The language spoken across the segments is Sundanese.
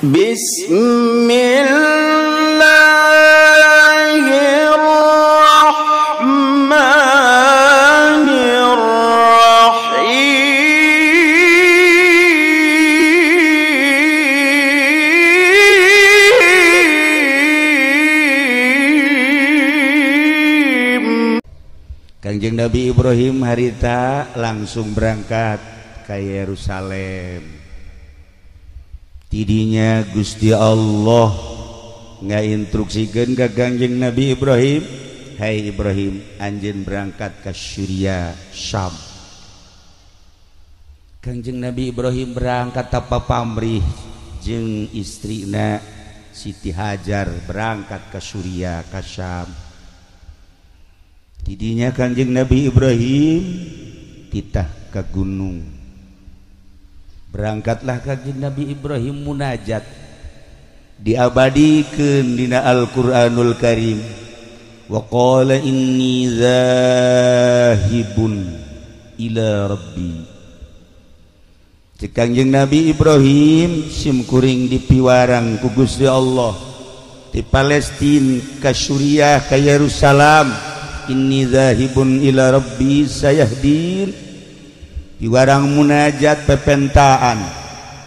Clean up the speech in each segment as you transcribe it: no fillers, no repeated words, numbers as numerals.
Bismillahirrahmanirrahim. Kangjeng Nabi Ibrahim harita langsung berangkat ke Yerusalem. Tidinya Gusti Allah ngainstruksikeun ka Kangjeng Nabi Ibrahim, "Hai Ibrahim, anjeun berangkat ke Syria, Syam." Kangjeng Nabi Ibrahim berangkat tanpa pamrih jeung istrina Siti Hajar berangkat ke Syria, ke Syam. Tidinya Kangjeng Nabi Ibrahim titah ke gunung. Berangkatlah Kangjeng Nabi Ibrahim munajat, diabadikeun dina Al-Qur'anul Karim. Wa qala inni zahibun ila rabbi. Cek Kangjeng Nabi Ibrahim sim kuring dipiwarang ku Gusti Allah di Palestina ka Suriah ka Yerusalem. Inni zahibun ila rabbi sayahdin. Piwarang munajat pepentaan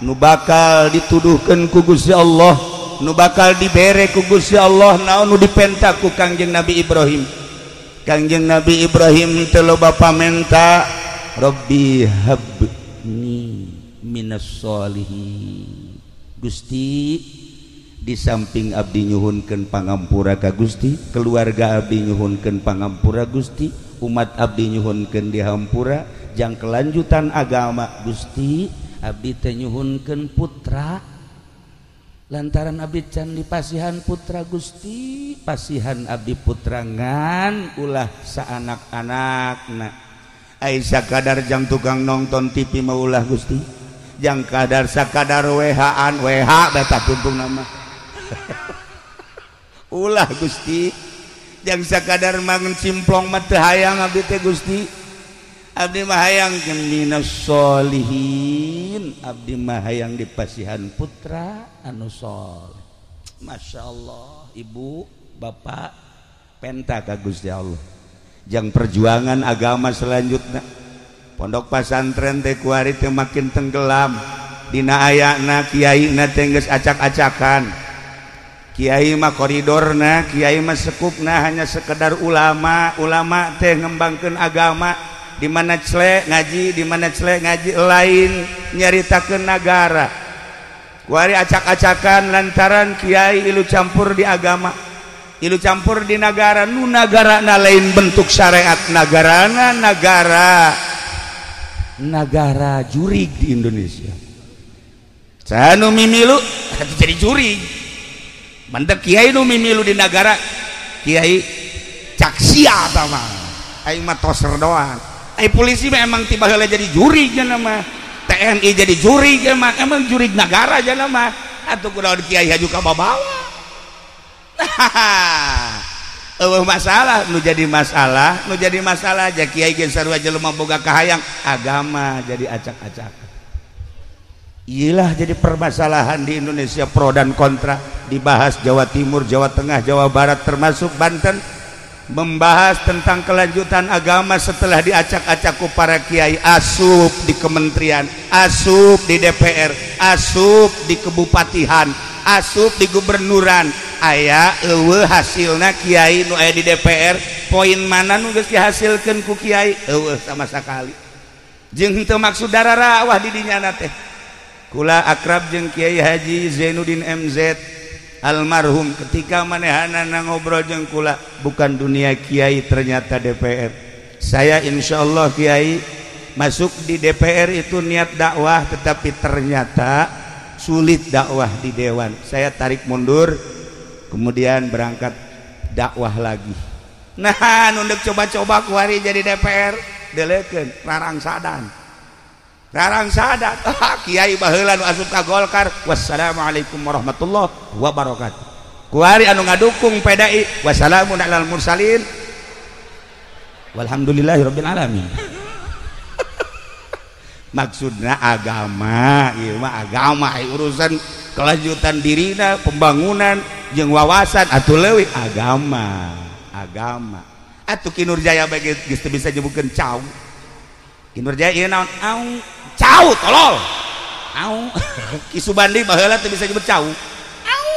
nu bakal dituduhkeun ku Gusti Allah, nu bakal dibere ku Gusti Allah, naon nu dipenta ku Kangjeng Nabi Ibrahim. Kangjeng Nabi Ibrahim teu loba pamenta, Rabbi habni minas sholihin. Gusti, di samping abdi nyuhunkeun pangampura ka Gusti, keluarga abdi nyuhunkeun pangampura Gusti, umat abdi nyuhunkeun dihampura, jang kelanjutan agama Gusti, abdi teh nyuhunkeun putra. Lantaran abdi can dipasihan putra Gusti, pasihan abdi putra ngan ulah saanak-anakna. Ai sakadar jang tukang nonton TV mah ulah Gusti, jang kadar sakadar WH-an WH beta tuntung nama. Ulah Gusti, jang sakadar mangan simplong mah teu hayang abdi teh Gusti. Abdi mah hayang minas sholihin, abdi mah hayang dipasihan putra anu soleh. Masya Allah, ibu bapak penta ka Gusti Allah jang perjuangan agama selanjutnya. Pondok pasantren teh kuari teh makin tenggelam dina ayana kiai na teh geus acak-acakan. Kiai mah koridorna, kiai mah sekupna hanya sekedar ulama. Ulama teh ngembangkeun agama, di mana celek ngaji, di mana celek ngaji, lain nyaritakeun nagara. Kuari acak-acakan lantaran kiai ilu campur di agama, ilu campur di nagara. Nu nagarana lain bentuk syariat nagarana, nagara nagara jurig di Indonesia. Sanu mimilu jadi jurig. Mantep kiai nu mimilu di nagara, kiai caksia tama, aing mah toser doang. Ai polisi mah emang tiba heula jadi jurig nya mah, TNI jadi jurig emang, emang jurig nagara nya mah. Atuh kunaon kiai haju ka babawa. Eueuh masalah nu jadi masalah, nu jadi masalah aja kiai ge sarua jelema boga kahayang agama jadi acak-acakan. Iyalah jadi permasalahan di Indonesia, pro dan kontra dibahas Jawa Timur, Jawa Tengah, Jawa Barat termasuk Banten, membahas tentang kelanjutan agama setelah diacak-acak ku para kiai, asup di kementerian, asup di DPR, asup di kebupatihan, asup di gubernuran. Aya eueuh hasilna kiai nu aya di DPR, poin mana nu geus dihasilkeun ku kiai? Eueuh sama sekali. Jeung henteu maksud dararawah di dinya na teh. Kula akrab jeung Kiai Haji Zainuddin MZ almarhum, ketika manehanana ngobrol jeung kula, bukan dunia kiai ternyata DPR. Saya insya Allah kiai masuk di DPR itu niat dakwah, tetapi ternyata sulit dakwah di dewan. Saya tarik mundur, kemudian berangkat dakwah lagi. Nah, nunduk coba-coba kuari jadi DPR, delekeun rarangsadan. Rarangsadan, kiai baheula nu asup ka Golkar. Wassalamualaikum warahmatullahi wabarakatuh. Kuari anu ngadukung PDI, wassalamun alal mursalin. Walhamdulillahirabbil alamin. Maksudna agama, ieu mah agama urusan kelanjutan dirina, pembangunan jeung wawasan atuh leuwih agama, agama. Atuh Ki Nurjaya bae geus teu bisa nyebutkeun cau. Ki Nurjaya ieu naon? Au, cau tolol. Au. Ki Subandi baheula teu bisa nyebut cau. Au.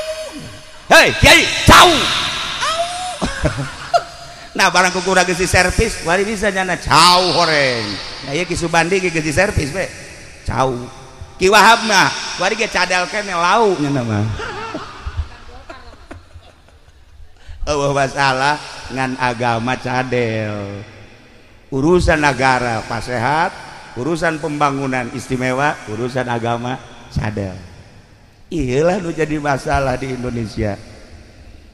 Hei, kiai, cau. Au. Nah, barang ku kurang geus servis, wari bisa nyana cau horeng. Nah, ieu Ki Subandi ge geus diservis we. Cau. Ki Wahab mah wari ge cadel kene lau nya mah. Eueuh masalah ngan agama cadel. Urusan negara pasehat, urusan pembangunan istimewa, urusan agama cadel. Iyalah nu jadi masalah di Indonesia.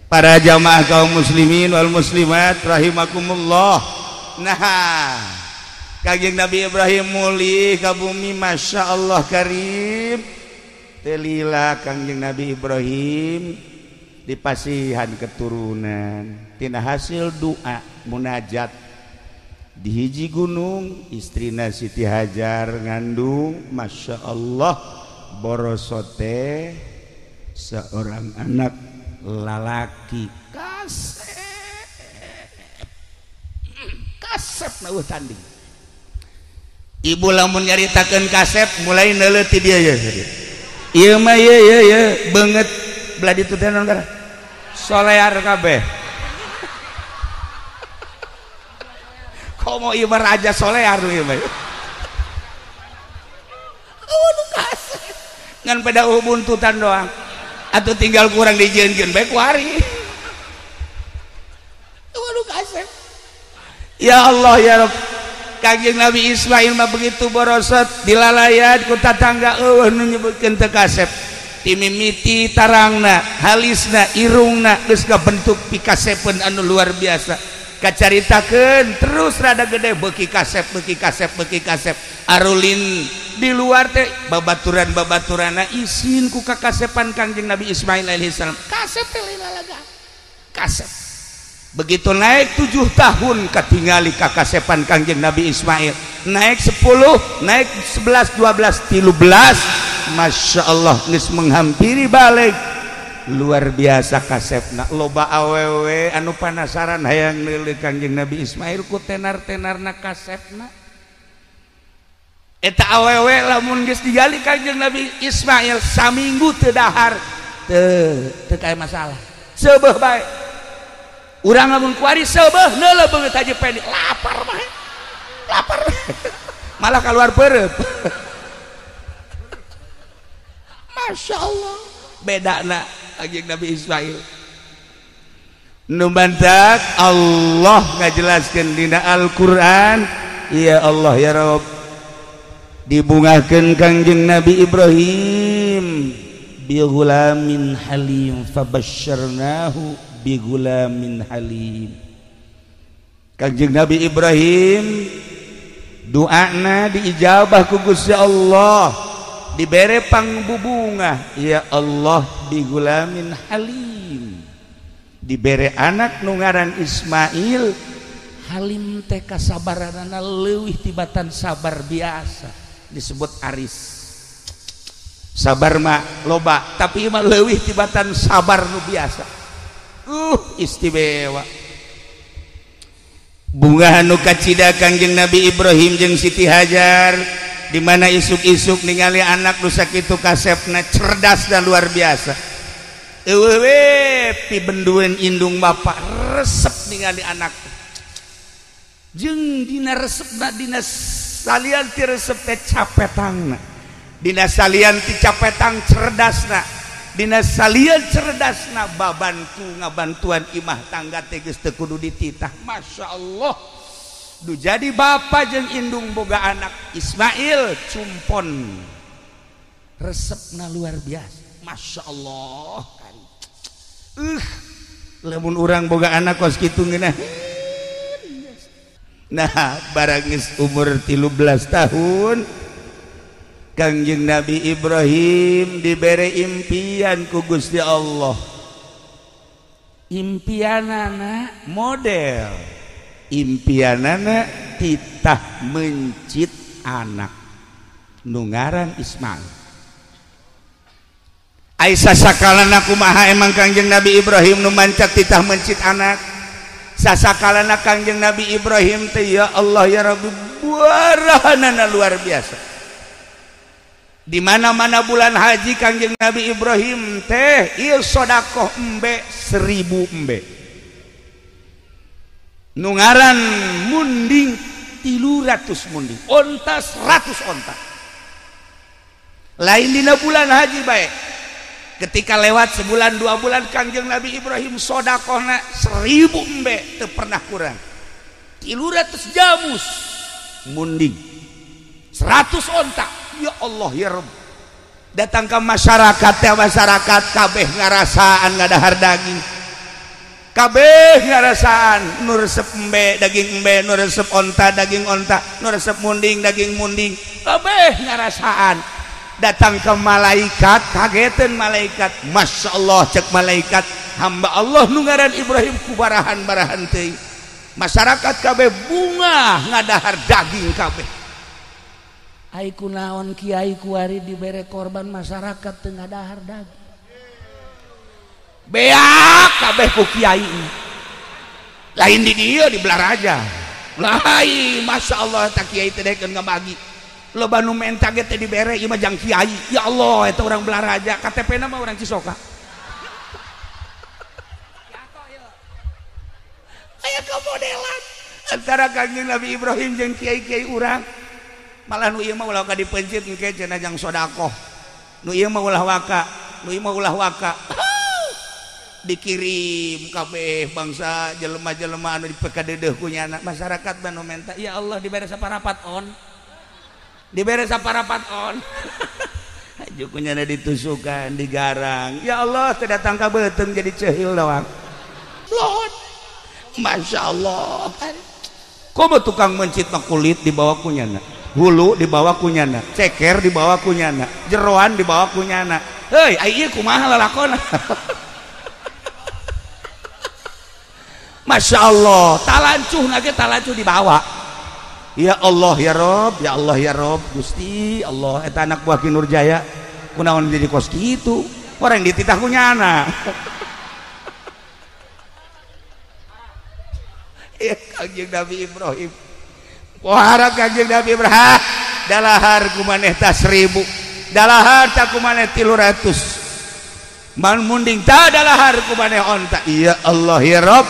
Para jamaah kaum muslimin wal muslimat rahimakumullah. Nah, Kangjeng Nabi Ibrahim mulih ka bumi, Masya Allah karim. Telila Kangjeng Nabi Ibrahim dipasihan keturunan tina hasil doa munajat di hiji gunung, istrina Siti Hajar ngandung, Masya Allah borosote seorang anak lalaki kasep kasep na tanding. Ibu lamun nyaritakeun kasep mulai neuleuh ti dieu ye. Ieu mah ye ye ye beungeut belah ditu teh naon gara? Solear kabeh. Komo ieu mah raja solear ieu mah. Aduh kasep. Ngan pada buntutan doang. Atuh tinggal kurang dijieunkeun bae ku ari. Aduh kasep. Ya Allah ya Rabb. Kangjeng Nabi Ismail mah begitu borosot dilalayan ku tatangga eueuh nu nyebutkeun teu kasep. Timimiti tarangna, halisna, irungna geus kabentuk pikasepeun anu luar biasa. Kacaritakeun terus rada gede beuki kasep, beuki kasep, beuki kasep. Arulin di luar teh babaturan-babaturanna isin ku kakasepan Kangjeng Nabi Ismail alaihissalam. Kasep teh lalaga. Kasep. Begitu naik 7 tahun katingali kakasepan Kangjeng Nabi Ismail, naik 10, naik 11, 12, 13, Masya Allah geus menghampiri balik. Luar biasa kasepna. Loba awewe anu panasaran hayang neuleuh Kangjeng Nabi Ismail ku tenar-tenarna kasepna. Eta awewe lamun geus digali Kangjeng Nabi Ismail saminggu teu dahar, teu teu kaya masalah. Seubeuh bae. Urang lamun kuari seubeuh neuleuh beungeut haji pendi lapar mah. Lapar. Malah keluar pereup. Masya Allah. Bedana Kangjeng Nabi Ismail. Nu bantak Allah ngajelaskeun dina Al-Qur'an, ya Allah ya Rabb. Dibungahkeun Kangjeng Nabi Ibrahim bi ghulamin halim fabasyarnahu bi ghulamin halim. Kangjeng Nabi Ibrahim doana diijabah ku Gusti Allah, dibere pangbubungah ya Allah bi ghulamin halim. Dibere anak nu ngaran Ismail. Halim teh kasabaranana leuwih tibatan sabar biasa, disebut aris. Sabar mah loba, tapi mah leuwih tibatan sabar nu biasa. Istimewa. Bunga anu kacida Kangjeng Nabi Ibrahim jeung Siti Hajar, di mana isuk-isuk ningali anak nu sakitu kasepna cerdas dan luar biasa. Eueuh we pibendueun indung bapak resep ningali anak. Jeung dina resepna dina salian ti resep teh capetangna. Dina salian ti capetang cerdasna. Dina salian cerdasna babantu ngabantuan imah tangga teh geus teu kudu dititah. Masya Allah. Du jadi bapa jeung indung boga anak Ismail cumpon. Resepna luar biasa. Masya Allah. Lamun urang boga anak kos kitu ngeunah. Nah, barang geus umur 13 tahun Kangjeng Nabi Ibrahim dibere impian ku Gusti Allah. Impianana model, impianana titah mencit anak nu ngaran Ismail. Aisyah sakalana kumaha emang Kangjeng Nabi Ibrahim nu mancak titah mencit anak. Sasakalana Kangjeng Nabi Ibrahim teh ya Allah ya Rabbi barahanana luar biasa. Di mana-mana bulan haji Kangjeng Nabi Ibrahim teh ieu sedekah embe 1000 embe. Nu ngaran munding 300 munding, onta 100 onta. Lain dina bulan haji bae. Ketika lewat sebulan 2 bulan Kangjeng Nabi Ibrahim sodakohna 1000 embe teu pernah kurang. 300 jamus munding, 100 onta. Ya Allah ya Rabb. Datang ke masyarakat ya masyarakat kabeh ngarasaan ngadahar daging. Kabeh ngarasaan nu resep embe daging embe, nu resep onta daging onta, nu resep munding daging munding. Kabeh ngarasaan. Datang ke malaikat, kagetan malaikat. Masya Allah cek malaikat, hamba Allah nu ngaran Ibrahim kubarahan-barahan teuing. Masyarakat kabeh bunga ngadahar daging kabeh. Ai kunaon kiai kuari dibere korban masyarakat teu ngadahar daging. Beak kabeh ku kiai. Lain di dieu di Belaraja. Lain Masya Allah tak kiai teh dekeun ngabagi. Loba nu menta ge teh dibere ieu mah jang kiai. Ya Allah eta urang Belaraja, KTP-na mah urang Cisoka. Aya kamodelan antara Kangjeng Nabi Ibrahim jeung kiai-kiai urang. Malah nu ieu mah ulah ka dipencit engke cenah jang sedekah. Nu ieu mah ulah waka, nu ieu mah ulah waka. Dikirim kabeh bangsa jelema-jelema anu dipekadeudeeh ku nyana. Masyarakat mah nu menta, ya Allah dibere saparapat on. Dibere saparapat on. Haju ku nyana ditusukan, digarang. Ya Allah teu datang ka beuteung jadi ceuhil doang. Blon. Masya Allah. Komo tukang mencit mah kulit dibawa ku nyana, hulu dibawa ku nyana, ceker dibawa ku nyana, jeroan dibawa ku nyana. Heuy, ai ieu kumaha lalakona? Masya Allah, talancuh nage talancuh dibawa. Ya Allah ya Rob, ya Allah ya Rob, Gusti Allah eta anak buah Ki Nurjaya kunaon jadi kos kitu, orang dititah ku nyana. Ya Kangjeng Nabi Ibrahim. Pohara Kangjeng Nabi Ibrahim, dalahar kumaneh ta 1000, dalahar ta kumaneh 300. Man munding ta dalahar kumaneh onta. Ya Allah ya Rob.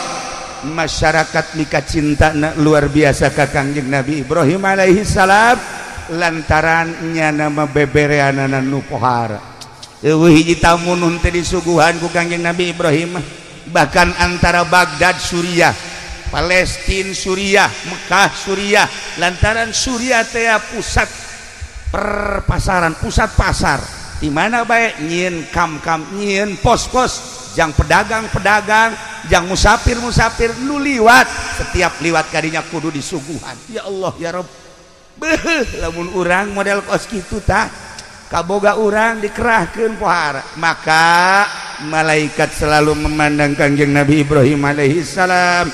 Masyarakat mika cinta luar biasa ka Kangjeng Nabi Ibrahim alaihi salam lantaran nyana mah bebereanana nu pohara. Eueuh hiji tamu nu teu disuguhan ku Kangjeng Nabi Ibrahim, bahkan antara Baghdad Suriah, Palestina Suriah, Mekah Suriah, lantaran Suriah teh pusat perpasaran, pusat pasar. Di mana bae nyieun kam-kam, nyieun pos-pos jang pedagang-pedagang, jang musafir-musafir nu liwat, setiap liwat kadinya kudu disuguhan. Ya Allah ya Rabb. Beuh, lamun urang model kos kitu tah, kaboga urang dikerahkeun pohara. Maka malaikat selalu memandang Kangjeng Nabi Ibrahim alaihi salam.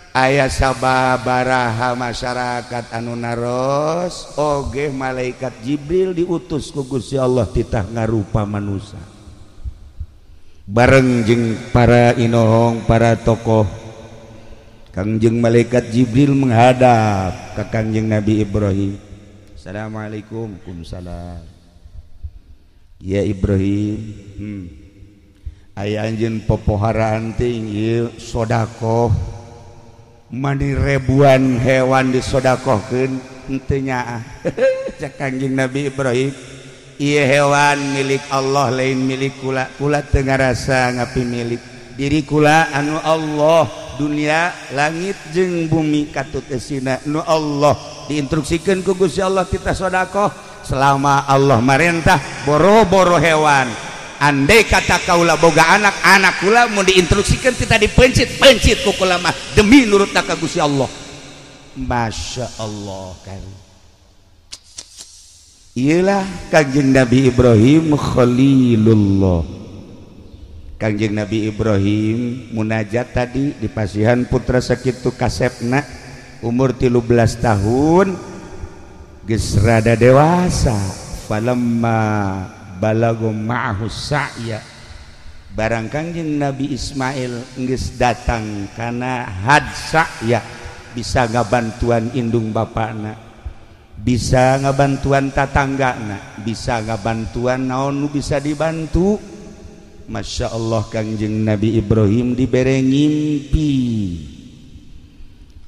Aya sababaraha masyarakat anu naros, oge malaikat Jibril diutus ku Gusti Allah titah ngarupa manusia. Bareng jeung para inohong, para tokoh, Kangjeng malaikat Jibril menghadap ke Kangjeng Nabi Ibrahim. Assalamualaikum. Waalaikumsalam. Ya Ibrahim, aya anjeun popoharaan teh ieu sedekah mani ribuan hewan disodakohkeun henteu nyaah. Cak Kangjeng Nabi Ibrahim, ieu hewan milik Allah lain milik kula. Kula teu ngarasa ngapi milik diri kula anu Allah, dunia langit jeung bumi katut eusina nu Allah. Diinstruksikeun ku Gusti Allah titah sedekah selama Allah marentah boro-boro hewan. Andai kata kaula boga anak, anak kula mau diinstruksikan kita dipencit-pencit ku kula mah demi nurut ka Gusti Allah. Masya Allah kan. Iyalah Kangjeng Nabi Ibrahim Khalilullah. Kangjeng Nabi Ibrahim munajat tadi di pasihan putra sakitu kasepna umur 13 tahun geus rada dewasa. Falamma balago ma'ahu sa'ya barang Kangjeng Nabi Ismail geus datang kana had sa'ya bisa ngabantuan indung bapakna, bisa ngabantuan tatanggana, bisa ngabantuan naon nu bisa dibantu. Masya Allah Kangjeng Nabi Ibrahim dibere ngimpi.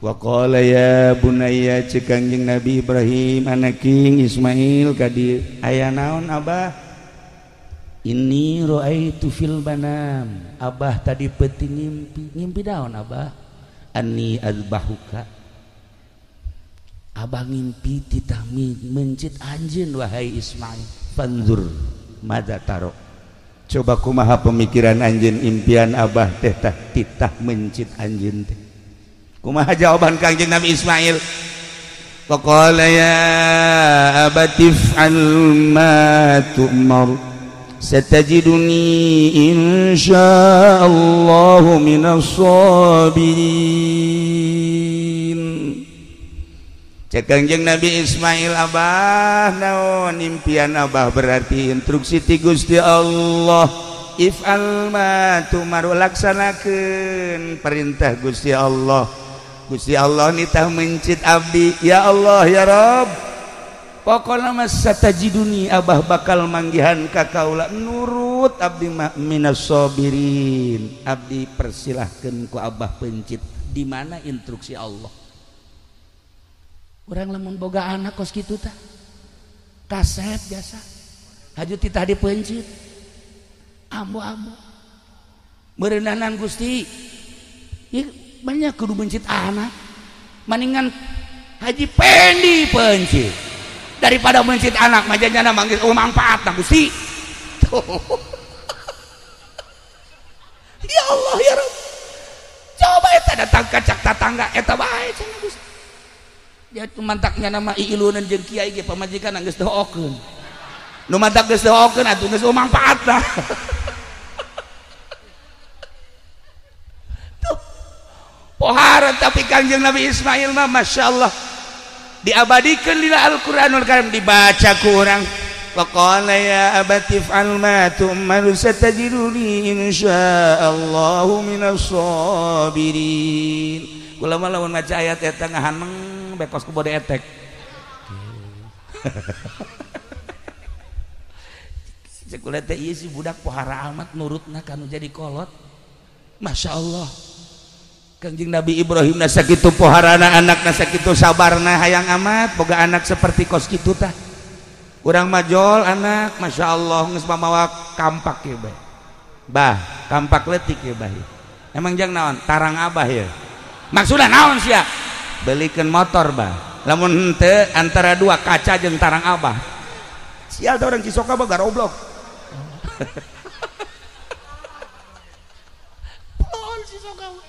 Wa qala ya bunayya ceuk Kangjeng Nabi Ibrahim anaking Ismail ka dieu aya naon abah? Inni ra'aitu fil manam. Abah tadi peuting ngimpi. Ngimpi naon abah? Anni azbahuka. Abah ngimpi titah mencit anjeun wahai Ismail. Fanzur madza taro. Coba kumaha pemikiran anjeun impian abah teh tah titah mencit anjeun teh. Kumaha jawaban Kangjeng Nabi Ismail? Faqala ya abati if'al ma tu'mar satajiduni insyaallahu minas sabirin. Cek Kangjeng Nabi Ismail abah naon impian abah berarti instruksi ti Gusti Allah if'al ma tu'mar laksanakeun perintah Gusti Allah. Gusti Allah nitah mencit abdi ya Allah ya Rabb pokona mah satajiduni abah bakal manggihan ka kaula nurut abdi mah minas sabirin. Abdi persilahkeun ku abah pencit di mana instruksi Allah. Urang lamun boga anak kos kitu tah kasep biasa haju titah dipencit ambo-ambo meureunahnan Gusti ieu banyak kudu mencit anak maningan Haji Pendi pencit daripada mencit anak majanyana manggil oh manfaat nah Gusti. Ya Allah ya Rabb coba eta datang ka cak tatangga eta bae cenah Gusti. Dia mantaknya nama iilunan jeung kiai ge pamajikan geus doakeun. Nu mantak geus doakeun atuh geus manfaatna. Tuh. Pohara tapi Kangjeng Nabi Ismail mah Masya Allah diabadikeun dina Al-Qur'anul Karim dibaca ku urang. Faqala ya abati if'al ma tu'mar satajiduni insyaallahu minas sabirin. Kula mah lamun maca ayat eta ngahaneng bekos ku bode etek. Cek kula teh ieu si budak pohara amat nurutna kanu jadi kolot. Masya Allah. Kangjeng Nabi Ibrahim na sakitu poharana anakna sakitu sabarna hayang amat boga anak seperti kos kitu tah. Urang majol anak Masya Allah geus mamawa kampak ieu bae. Bah, kampak leutik ieu bah. Emang jang naon? Tarang abah ieu. Maksudna naon sia? Belikeun motor bah. Lamun henteu antara dua kaca jeung tarang abah. Sial teh urang Cisoka mah garoblok. Pol Cisoka.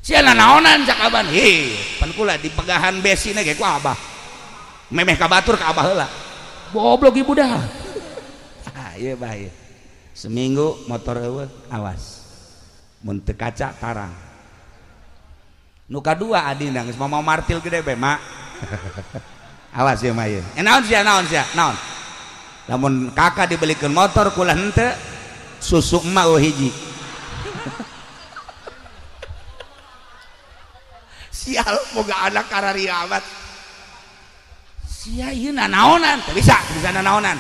Sia naonan cak aban. Hei, pan kula dipegahan besina ge ku abah. Memeh ka batur ka abah heula. Goblok ibu dah. Ah, ieu bah ieu. Seminggu motor eueuh awas. Mun teu kaca tarang. Nu kadua adina geus mau martil gede be mak. Awas ieu mah ieu. Naon sia naon sia naon. Lamun kakak dibelikeun motor kula henteu susu emak eueuh hiji. Sial boga anak kararia amat. Sia ieu nanaonan teu bisa, teu bisa nanaonan.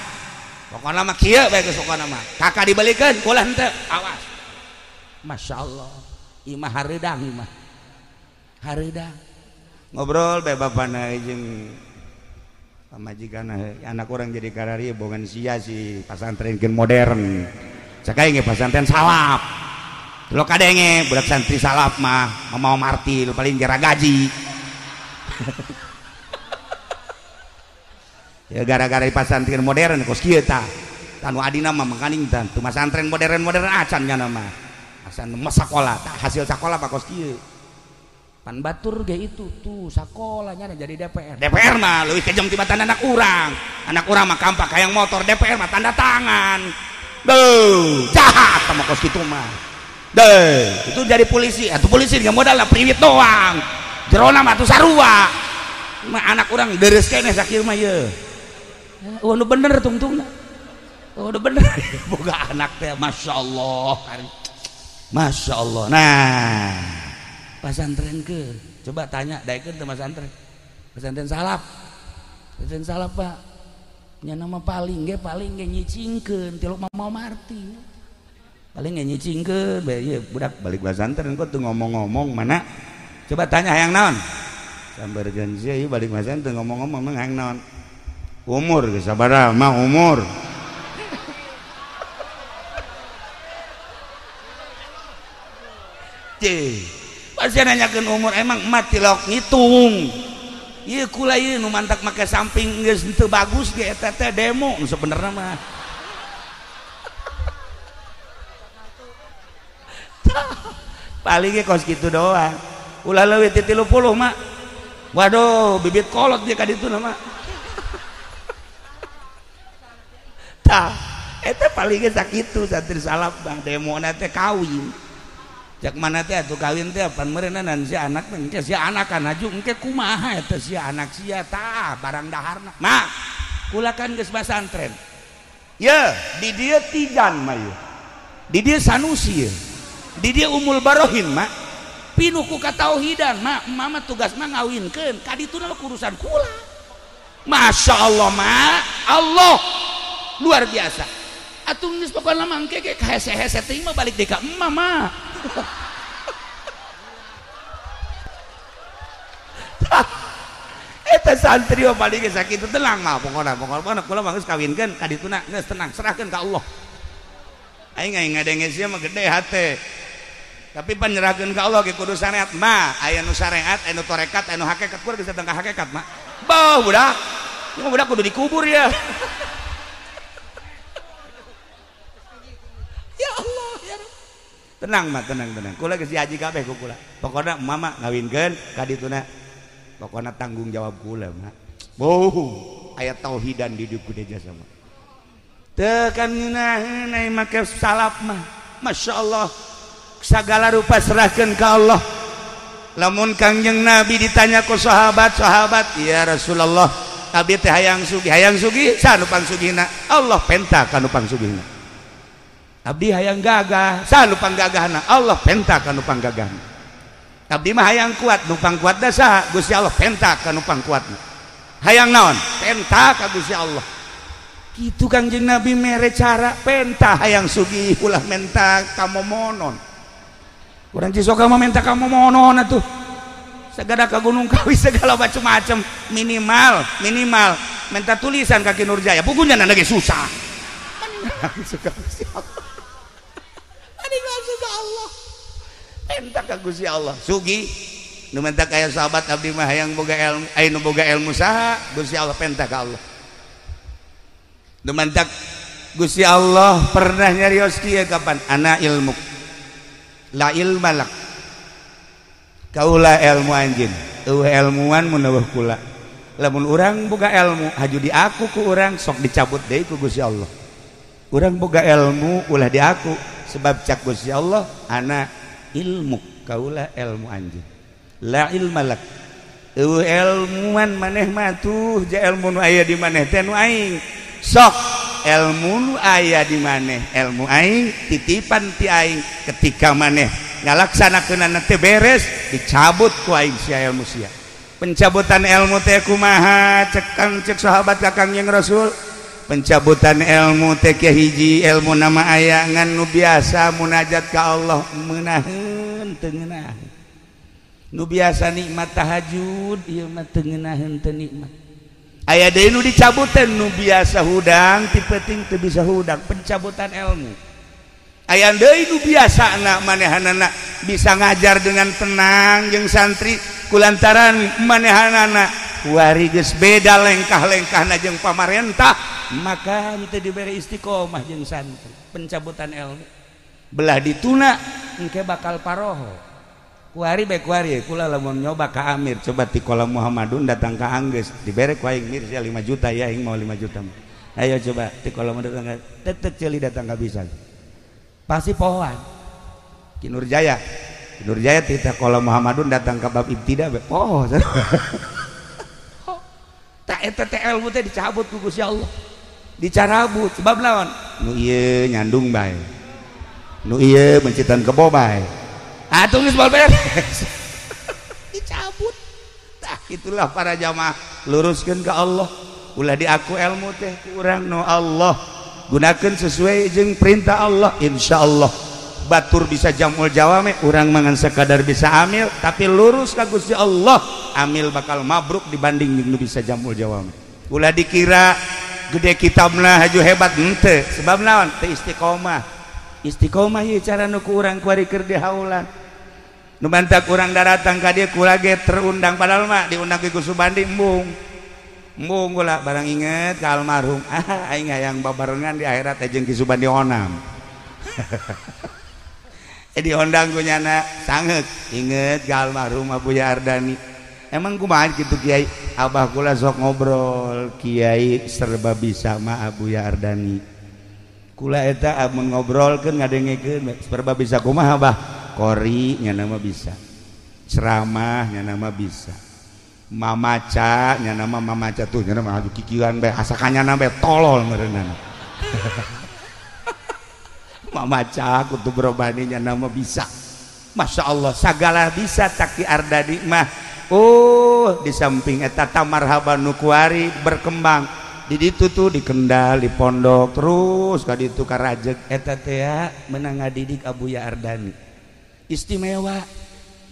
Pokona mah kieu bae geus pokona mah. Kakak dibelikeun kula henteu awas. Masya Allah, imah hareudang imah. Hareudang. Ngobrol bae bapana jeung pamajikan anak orang jadi kararia bongan sia si pasantren gen modern. Cakaing ge pasantren salaf. Lo kadenge budak santri salaf mah mau martil paling jera gaji. Ya gara-gara di pasantren modern kos kieu tah. Tanu adina mah mangkaning tah. Teu pasantren modern-modern acan nya mah. Acan mah sakola tah hasil sakola mah kos kieu. Pan batur ge itu tuh sakolanya jadi DPR. DPR mah leuwih kejam tibatan anak urang. Anak urang mah kampak hayang motor, DPR mah tanda tangan. Duh, jahat sama kos kitu mah. Deh, itu jadi polisi. Atuh polisi nggak modal lah priwit doang. Jerona mah atuh sarua. Mah anak urang deres keneh sakieu mah ye. Oh, nu bener tungtungna. Oh, udah bener boga anak teh Masya Allah. Masya Allah. Nah, pasantren ke coba tanya daekeun teu pasantren. Pesantren salaf. Pesantren salaf Pak. Nya nama paling ge nyicingkeun tilok Mama Marti. Paling ge nyicingkeun bae ieu budak balik pasantren kok teu ngomong-ngomong mana? Coba tanya hayang naon? Sambarkeun sia ieu balik pasantren ngomong-ngomong mah hayang naon? Umur geus sabaraha mah umur. Cih, pasti nanyakeun umur emang emak tilok ngitung. Ieu kula ieu nu mantak make samping geus teu bagus ge eta teh demo nu sebenarna mah. Paling ge kos kitu doang. Ulah leuwih ti 30 mak. Waduh, bibit kolot dia ka ditu mah. Tah, eta paling ge sakitu santri salaf bang demona teh kawin. Cak mana teh atuh kawin teh pan meureunna si anak engke si anak kan haju engke kumaha eta si anak sia tah barang daharna. Mak, kula kan geus pasantren. Ye, di dieu Tijan mah ye. Di dieu Sanusi ye. Di dieu Umul Barohin mak. Pinuh ku katauhidan mak, mama tugas mah ngawinkeun ka dituna urusan kula. Masya Allah mak, Allah luar biasa. Atuh geus pokona mah engke ge hese-hese teuing mah balik deui ka emak mah. Eta santri mah paling geus sakitu tenang mah pokona pokona kula mah geus kawinkeun ka dituna geus tenang serahkeun ka Allah. Aing aing ngadenge sia mah gede hate. Tapi panyerahkeun ka Allah ge kudu syariat mah aya nu syariat aya nu tarekat aya nu hakikat kula geus datang ka hakikat mah. Beuh budak. Ieu mah budak kudu dikubur ya. Ya Allah ya Rabb. Tenang mah tenang tenang. Kula geus dihaji kabeh ku kula. Pokona mama ngawinkeun ka dituna. Pokona tanggung jawab kula mah. Beuh, aya tauhidan di dieu kudu jasa mah. Teu kan ngeunaheun ai make salaf mah. Masya Allah. Segala rupa serahkan ke Allah. Lamun Kangjeng Nabi ditanya ku sahabat-sahabat, ya Rasulullah, abdi teh hayang sugih saha nu pangsugihna? Allah penta ka nu pangsugihna. Abdi hayang gagah, saha nu panggagahna? Allah penta ka nu panggagahna. Abdi mah hayang kuat, nu pangkuatna saha? Gusti Allah penta ka nu pangkuatna. Hayang naon? Penta ka Gusti Allah. Kitu Kangjeng Nabi mere cara penta hayang sugih ulah menta kamomonon. Urang Cisoka mah minta kamu monon atuh. Segala ka Gunung Kawi segala macam-macam minimal minimal minta tulisan ka Ki Nurjaya. Pugunya lagi susah. Langsung ka Gusti Allah. Mending langsung ka Allah. Minta ka Gusti Allah. Sugi nu minta kaya sahabat abdi mah hayang boga ilmu, aya nu boga ilmu saha? Gusti Allah penta ka Allah. Nu minta Gusti Allah pernah nyarios kieu kapan? Ana ilmu la ilma lak kaula ilmu anjin eueuh ilmuan mun eueuh kula lamun urang boga ilmu haju diaku ku urang sok dicabut deui ku Gusti Allah. Urang boga ilmu ulah diaku sebab cak Gusti Allah ana ilmu kaula ilmu anjin la ilma lak eueuh ilmuan maneh mah tuh ja ilmu nu aya di maneh teh nu aing sok ilmu nu aya di maneh ilmu aing titipan ti aing ketika maneh ngalaksanakeunana teh beres dicabut ku aing sia ilmu sia. Pencabutan ilmu teh kumaha cek kang cek sahabat ka Kangjeng Rasul? Pencabutan ilmu teh hiji ilmu nama aya ngan nu biasa munajat ka Allah meunaheun teu ngeunaheun. Nu biasa nikmat tahajud ieu mah teu ngeunaheun teu nikmat. Aya deui nu dicabutan nu biasa hudang ti peuting teu bisa hudang pencabutan ilmu. Aya deui nu biasana manehanana bisa ngajar dengan tenang jeung santri kulantaran manehanana kuari geus beda lengkah-lengkahna jeung pamarentah maka teu dibere istiqomah jeung santri pencabutan ilmu. Belah dituna engke bakal paroho. Kuari bae kuari kula lamun nyoba ka Amir coba ti kolam Muhammadun datang ka Anggeus dibere ku aing mir sia 5 juta ya aing mau 5 juta. Ayo coba ti kolam datang ka tetek ceuli datang ka bisa. Pasti pohoan. Ki Nurjaya. Ki Nurjaya ti kolam Muhammadun datang ka bab ibtida bae poho. Tak eta teh ilmu teh dicabut ku Gusti Allah. Dicarabut sebab lawan nu ieu nyandung bae. Nu ieu mencitan kebo bae. Atuh geus moal beres. Dicabut. Tah itulah para jamaah, luruskeun ka Allah. Ulah diaku ilmu teh ku urang nu Allah. Gunakeun sesuai jeung perintah Allah, insyaallah batur bisa jamul jawame, urang mangan sekadar bisa amil tapi lurus ka Gusti Allah, amil bakal mabruk dibanding jeung nu bisa jamul jawame. Ulah dikira gede kitabna haju hebat henteu, sebab naon teu istiqomah. Istiqomah ieu cara nu ku urang kuari keur dihaulan. Nu mantak urang daratang ka dieu kula ge terundang, padahal mah diundang ku Subandi embung. Embung kula barang inget ka almarhum, ah aing hayang babarengan di akhirat jeung Ki Subandi Onam. Diondang ku nyana sangeuk inget ka almarhum Abuya Ardani. Emang kumaha kitu kiai? Abah kula sok ngobrol, kiai serba bisa mah Abuya Ardani. Kula eta amun ngobrolkeun ngadengekeun serba bisa kumaha Abah? Kori nyana mah bisa. Ceramah nyana mah bisa. Mamaca nyana mah mamaca tuh nyana mah adu kikieuan bae asa kanyana bae tolol meureunana. Mamaca kutub robani nyana mah bisa. Masya Allah sagala bisa Taki Ardani mah. Oh di samping eta tamarhaban nu kuari berkembang di ditu tuh di Kendal di pondok terus ka ditu ka Rajeg eta teh menang ngadidik Abuya Ardani istimewa.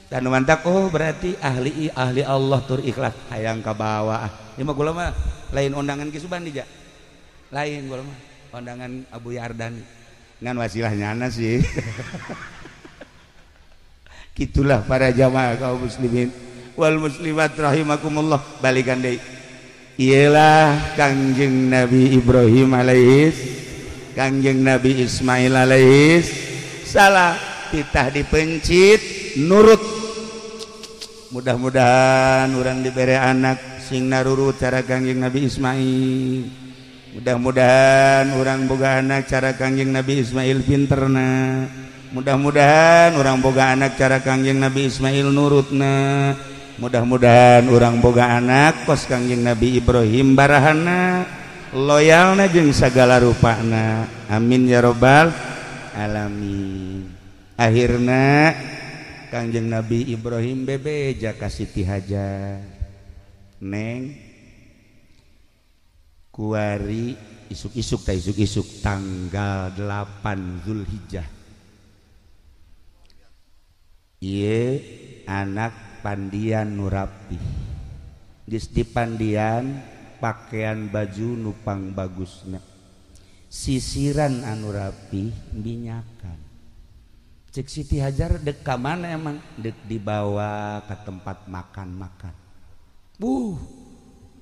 Dan mantak oh berarti ahli ahli Allah tur ikhlas hayang ka bawah. Ieu mah kula mah lain undangan Ki Subandi ja. Lain kula mah undangan Abuya Ardani. Ngan wasilah nyana sih. Gitulah para jamaah kaum muslimin wal muslimat rahimakumullah. Balikan deui. Iyalah Kangjeng Nabi Ibrahim alaihis, Kangjeng Nabi Ismail alaihis salam, titah dipencit nurut. Mudah-mudahan urang dibere anak sing narurut cara Kangjeng Nabi Ismail. Mudah-mudahan urang boga anak cara Kangjeng Nabi Ismail pinterna. Mudah-mudahan urang boga anak cara Kangjeng Nabi Ismail nurutna. Mudah-mudahan urang boga anak kos Kangjeng Nabi Ibrahim barahana, loyalna jeung sagala rupana. Amin ya robbal alamin. Akhirna Kangjeng Nabi Ibrahim bebeja ka Siti Hajar. Neng kuari isuk-isuk ta isuk-isuk tanggal 8 Zulhijjah. Ieu anak pandian nu rapih. Geus dipandian pakaian baju nupang bagusna. Sisiran anu rapih minyakan. Cek Siti Hajar dek ka mana emang? Dek dibawa ke tempat makan-makan.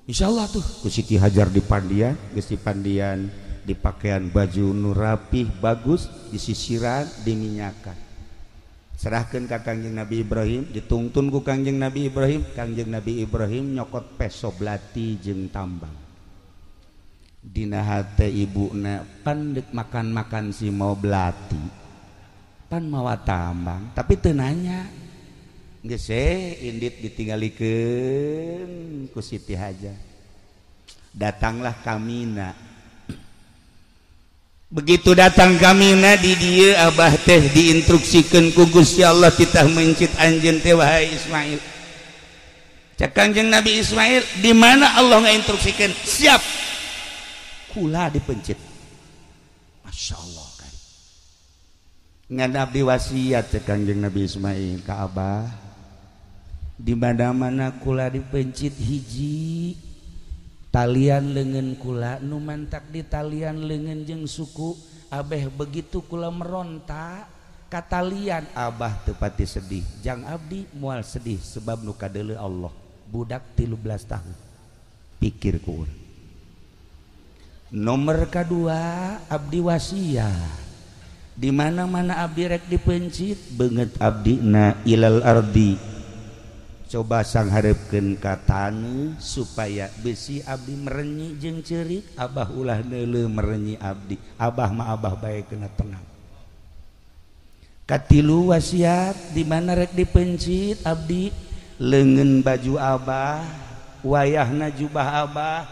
Insyaallah tuh ku Siti Hajar dipandian, geus dipandian, dipakaian baju nu rapih bagus, disisiran, diminyakan. Serahkeun ka Kangjeng Nabi Ibrahim, ditungtun ku Kangjeng Nabi Ibrahim. Kangjeng Nabi Ibrahim nyokot peso belati jeung tambang. Dina hate ibuna pan dek makan-makan si mau belati, pan mawa tambang, tapi teu nanya. Geus indit ditinggalikeun ku Siti Hajar. Datanglah Kamina. Begitu datang Kamina di dieu abah teh diinstruksikeun ku Gusti Allah titah mencit anjeun teh wahai Ismail. Cek Kangjeng Nabi Ismail, di mana Allah ngainstruksikeun? Siap. Kula dipencit. Masya Allah kan. Ngan abdi wasiat cek Kangjeng Nabi Ismail ka abah. Di mana-mana kula dipencit hiji talian leungeun kula nu mantak di talian leungeun jeung suku abeh begitu kula meronta ka talian abah teu pati sedih jang abdi moal sedih sebab nu kadeuleu Allah budak 13 tahun pikir ku urang. Nomor kedua abdi wasiat di mana-mana abdi rek dipencit beungeut abdi na ilal ardi coba sangharepkeun ka taneuh supaya besi abdi merenyi jeung ceurik abah ulah neuleuh merenyi abdi abah mah abah bae kena tenang. Katilu wasiat di mana rek dipencit abdi leungeun baju abah wayahna jubah abah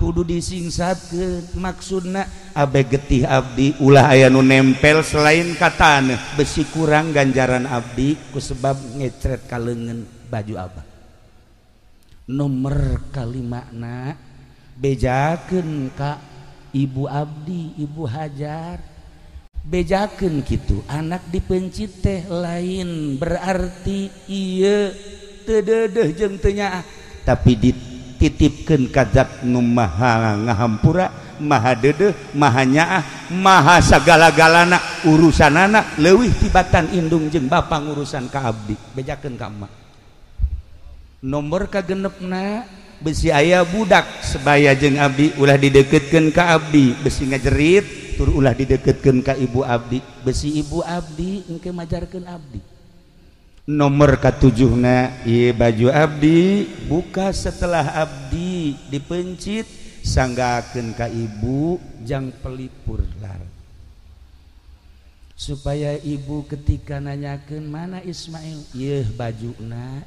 Kudu disingsatkeun maksudna abe getih abdi ulah aya nu nempel selain ka taneuh besi kurang ganjaran abdi ku sebab ngecret ka leungeun baju abah. Nomor kalimana bejakeun ka ibu abdi ibu Hajar bejakeun kitu anak dipencit teh lain berarti ieu teu deudeuh jeung teu nyaah tapi dititipkeun ka zat nu maha ngahampura maha deudeuh maha nyaah maha sagala-galana urusanana leuwih tibatan indung jeung bapa ngurusan ka abdi bejakeun ka emak. Nomor kagenepna besi aya budak sebaya jeung abdi ulah dideketkeun ka abdi besi ngajerit tur ulah dideketkeun ka ibu abdi besi ibu abdi engke majarkeun abdi. Nomor katujuhna ieu baju abdi buka setelah abdi dipencit sanggakeun ka ibu jang pelipur lar supaya ibu ketika nanyakeun mana Ismail ieu bajuna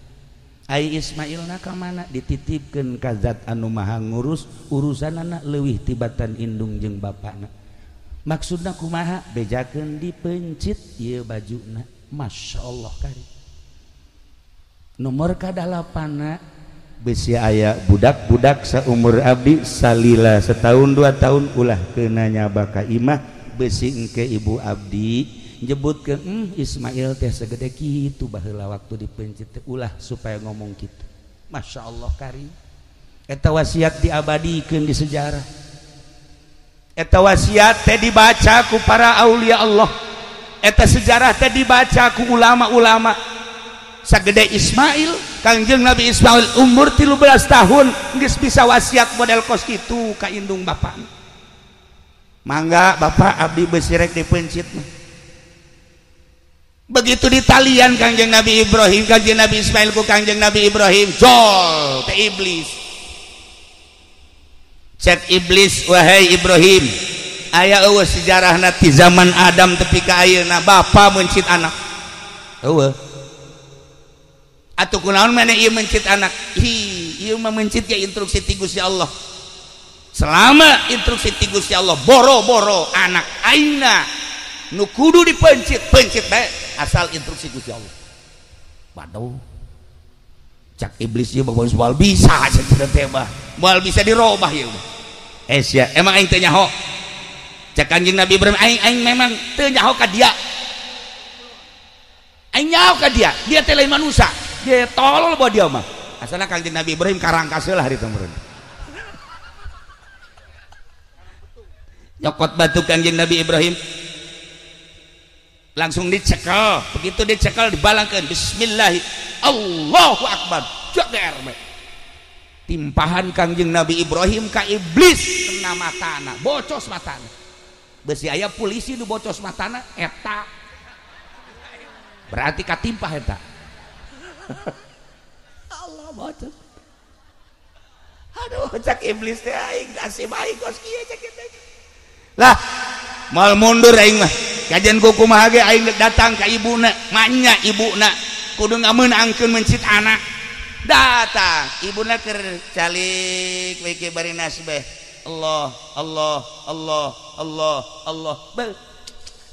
ai Ismailna ka mana dititipkeun ka zat anu maha ngurus urusanana leuwih tibatan indung jeung bapana. Maksudna kumaha bejakeun dipencit ieu bajuna. Masya Allah kari. Nomor kadalapanna besi aya budak-budak saumur abdi salila setahun dua tahun ulah keuna nyaba ka imah besi engke ibu abdi nyebutkeun Ismail teh segede kitu baheula waktu dipencit teh ulah supaya ngomong kitu. Masya Allah kari. Eta wasiat diabadikeun di sejarah. Eta wasiat teh dibaca ku para aulia Allah. Eta sejarah teh dibaca ku ulama-ulama. Sagede Ismail, Kangjeng Nabi Ismail umur 13 tahun geus bisa wasiat model kos kitu ka indung bapak. Mangga bapak abdi besi rek dipencit mah. Begitu ditalian Kangjeng Nabi Ibrahim, Kangjeng Nabi Ismail ku Kangjeng Nabi Ibrahim, jol teh iblis. Cek iblis, wahai Ibrahim, aya eueuh sejarahna ti zaman Adam tepi ka ayeuna bapa mencit anak. Eueuh. Atuh kunaon maneh ieu mencit anak? Hi, ieu mah mencit ge instruksi ti Gusti Allah. Selama instruksi ti Gusti Allah boro-boro anak aingna nu kudu dipencit, pencit bae asal instruksi Gusti Allah. Waduh. Cak iblis ieu mah moal bisa cenah teh mah. Moal bisa dirobah ieu mah. Eh sia, emang aing teu nyaho. Cak Kanjeng Nabi Ibrahim aing aing memang teu nyaho ka dia. Aing nyaho ka dia, dia teh lain manusia. Dia tolol bawa dia mah. Asalna Kanjeng Nabi Ibrahim karangkas heula hari teh meureun. Nyokot batu Kanjeng Nabi Ibrahim. Langsung dicekel, begitu dicekel dibalangkeun bismillah Allahu akbar jager timpahan Kangjeng Nabi Ibrahim ka iblis kena matana bocos matana besi aya polisi nu bocos matana eta berarti katimpah eta. Allah bocos aduh cak iblis teh aing nasib aing kos kieu cak teh lah mal mundur aing mah kajian ku kumaha ge aing datang ka ibuna manya ibuna kudu ngameunangkeun mencit anak datang ibuna keur calik we ke bari nasbeh Allah Allah Allah Allah Allah bel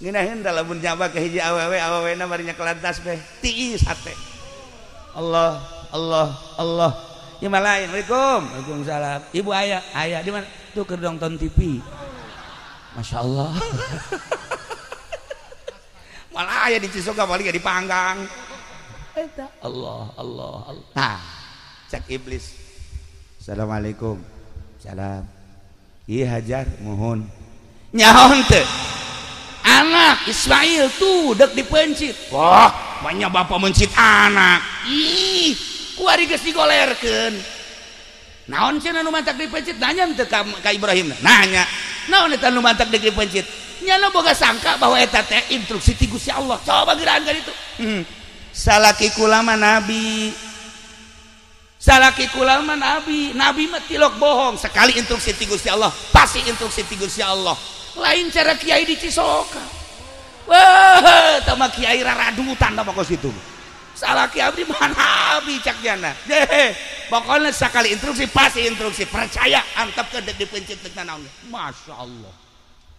ngeunaheun da lamun nyaba ka hiji awewe awewena bari nyekelan tasbeh tiis hate Allah Allah Allah ieu mah lain. Waalaikum waalaikumsalam ibu aya aya di mana tuh keur nonton TV. Masya Allah. Malah aya di Cisoka paling dipanggang. Eta Allah Allah Allah. Nah, cek iblis. Assalamualaikum. Salam. Ieu Hajar mohon. Nyaho teu? Anak Ismail tuh dek dipencit. Wah, banyak bapak mencit anak. Ih, kuari geus digolerkeun. Naon cenah nu mantak dipencit? Nanya teu ka Ibrahim. Nanya. Naon eta nu mantak dipencit? Nyana boga sangka bahwa eta teh instruksi ti Gusti Allah. Coba geuraan ka ditu. Salaki kula mah nabi. Salaki kula mah nabi. Nabi mah tilok bohong. Sekali instruksi ti Gusti Allah, pasti instruksi ti Gusti Allah. Lain cara kiai di Cisoka. Wah, tah mah kiai raradutan tah mah kos kitu. Salaki abdi mah nabi cak jana. Deh, Pokoknya sekali instruksi pasti instruksi, percaya antep ke dek dipencit dek nanaon. Masya Allah.